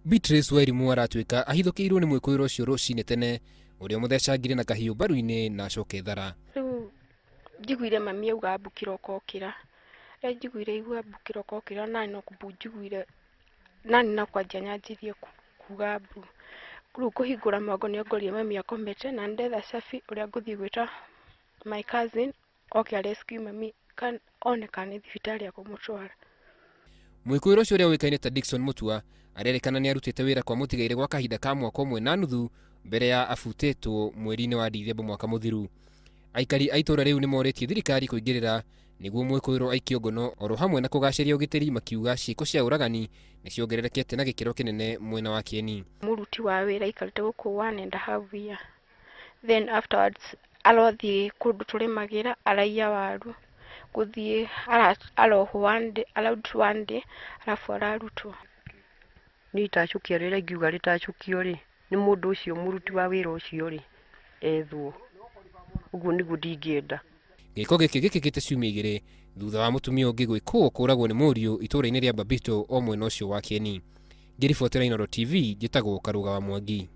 Beatrice Wairimu aratuĩka ahithũkĩirwo nĩ mwĩkũĩrwo ũcio rũcinĩ tene ũrĩa ũmũthecangire na kahiũ mbaru-inĩ na acoke thara. Rĩu njiguire mami auga mbu kĩroko okĩra, rĩrĩa njiguire aigua mbu kĩroko okĩra nani no mbu njiguire, nani no kwanjia nyanjirie kuga mbu. Rĩu kũhingũra mũrango nĩngorire mami akomete na nĩndetha cabi ũrĩa ngũthiĩ gwĩta my cousin oke a rescue mami one kana nĩ thibitarĩ ekũmũtwara. Mwĩkũĩrwo ũcio ũrĩa ũĩkaine ta Dickson Mutua arerĩkana nĩ arutĩte wĩra kwa mũtigairĩ gwa kahinda ka mwaka ũmwe na nuthu mbere ya abutĩtwo mweri-inĩ wa Dithemba mwaka mũthiru. Aikari a itũra rĩu nĩ morĩtie thirikari kũingĩrĩra nĩguo mwĩkũĩrwo aikio ngono oro hamwe na kũgacĩria ũgitĩri makiuga ciĩko cia ũragani nĩ ciongererekete na gĩkĩro kĩnene mwena wa Kĩeni. Mũruti wa wĩra aikarĩte gũkũ 1.5 year then afterwards arothiĩ kũndũ tũrĩmagĩra araiya waru, gũthiĩ arohwo one day, ararutwo one day arabu ararutwo. Niĩ itacũkia rĩrĩa ingiuga rĩtacũkio rĩ, nĩ mũndũ ũcio mũruti wa wĩra ũcio rĩ, ethwo. Ũguo nĩguo ndingĩenda. Gĩko gĩkĩ gĩkĩkĩte ciumia 2 thutha wa mũtumia ũngĩ gwĩkũo kũragwo nĩ mũriũ itũũra-inĩ rĩa Babito o mwena ũcio wa Kĩeni. Ngĩribotera Inooro TV njĩtagwo Karũga wa Mwangi.